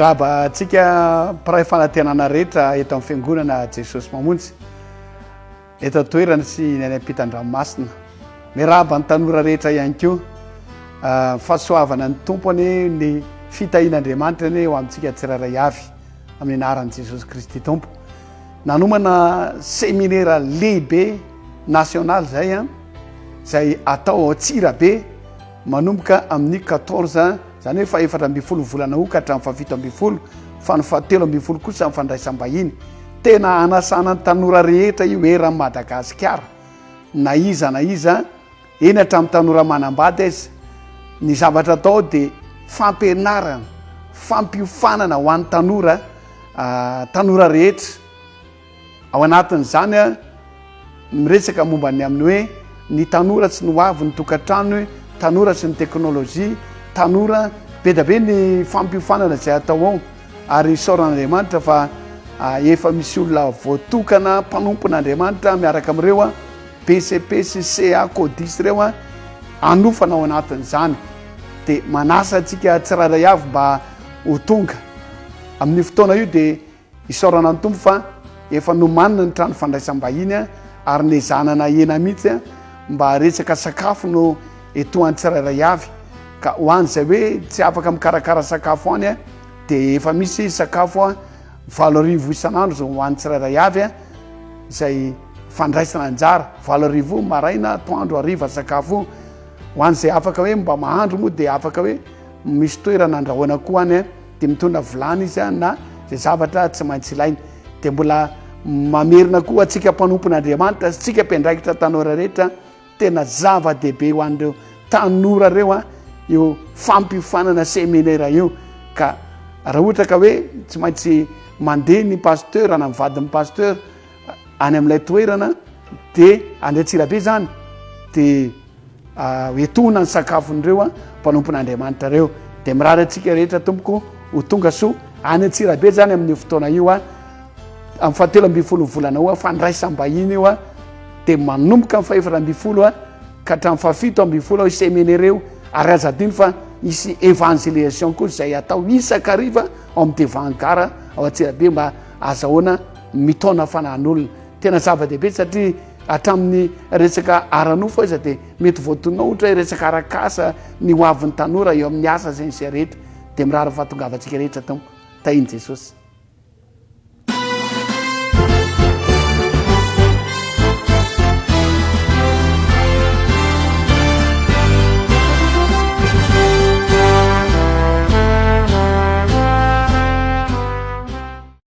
Miarahaba antsika mpiray fanantenana rehetra eto amin'ny Fiangonana Jesosy Mamonjy, eto an-toerana sy ny any ampitan-dranomasina. Miarahaba ny tanora rehetra ihany koa. Ah, fahasoavana ny Tompo anie, ny fitahian'Andriamanitra anie ho amintsika tsirairay avy, amin'ny anaran'i Jesosy Kristy Tompo. Nanomana seminera lehibe nasionaly izay an, izay atao ao Antsirabe manomboka amin'ny 14, izany hoe fahefatra ambin'ny folo volana août ka hatramin'ny fahafito ambin'ny folo, fa ny fahatelo ambin'ny folo kosa ny fandraisam-bahiny. Tena hanasana ny tanora rehetra io eran'i Madagasikara, na iza na iza, eny hatramin'ny tanora manambady aiza. Ny zavatra atao dia fampianarana, fampiofanana ho an'ny tanora, tanora rehetra. Ao anatin'izany, miresaka momba ny amin'ny hoe ny tanora tsy ny hoavy ny tokantrano, tanora sy ny teknolojia, tanora, be dia be ny fampiofanana izay atao ao ary isaoran'Andriamanitra fa efa misy olona voatokana mpanompon'Andriamanitra miaraka amin'ireo BCP sy CA Codis ireo hanofana ao anatin'izany. Dia manasa antsika tsirairay avy mba ho tonga. Amin'io fotoana io dia Isaorana ny Tompo fa efa nomanina ny trano fandraisam-bahiny ary nezahana nahena mihitsy mba resaka sakafo no etoan'ny tsirairay avy ka ho an'izay hoe tsy afaka mikarakara sakafo any dia efa misy sakafo 8000 isan'andro izao ho an'ny tsirairay avy izay fandraisana anjara 8000 maraina atoandro hariva sakafo ho an'izay afaka hoe mba mahandro moa dia afaka hoe misy toerana andrahoana koa any dia mitondra vilany izy na izay zavatra tsy maintsy ilainy. Dia mbola mamerina koa antsika mpanompon'Andriamanitra sy tsika mpiandraikitra tanora rehetra, tena zava-dehibe ho an'ireo tanora ireo a io fampiofanana seminaire io. Ka raha ohatra ka hoe tsy maintsy mandeha ny pasteur na mivadin'ny pasteur any amin'ilay toerana dia any Antsirabe izany dia Etoana ny sakafon'ireo mpanompon'Andriamanitra ireo. Dia mirary antsika rehetra tompoko ho tonga soa any Antsirabe izany amin'io fotoana io a. Amin'ny fahatelo ambin'ny folo volana io fandraisam-bahiny io a. Dia manomboka amin'ny fahefatra ambin'ny folo a ka hatramin'ny fahafito ambin'ny folo io seminaire io. Ary aza adino fa hisy évangélisation koa izay atao isan-kariva ao amin'ny devant gara ao Antsirabe mba azahoana mitaona fanahin'olona. Tena zava-dehibe satria hatramin'ny resaka ara-nofo aza dia mety voatonona ohatra hoe resaka arak'asa, ny ho avin'ny tanora eo amin'ny asa sy ny izay rehetra. Dia mirary ny fahatongavantsika rehetra Tompo. Tahin'i Jesosy.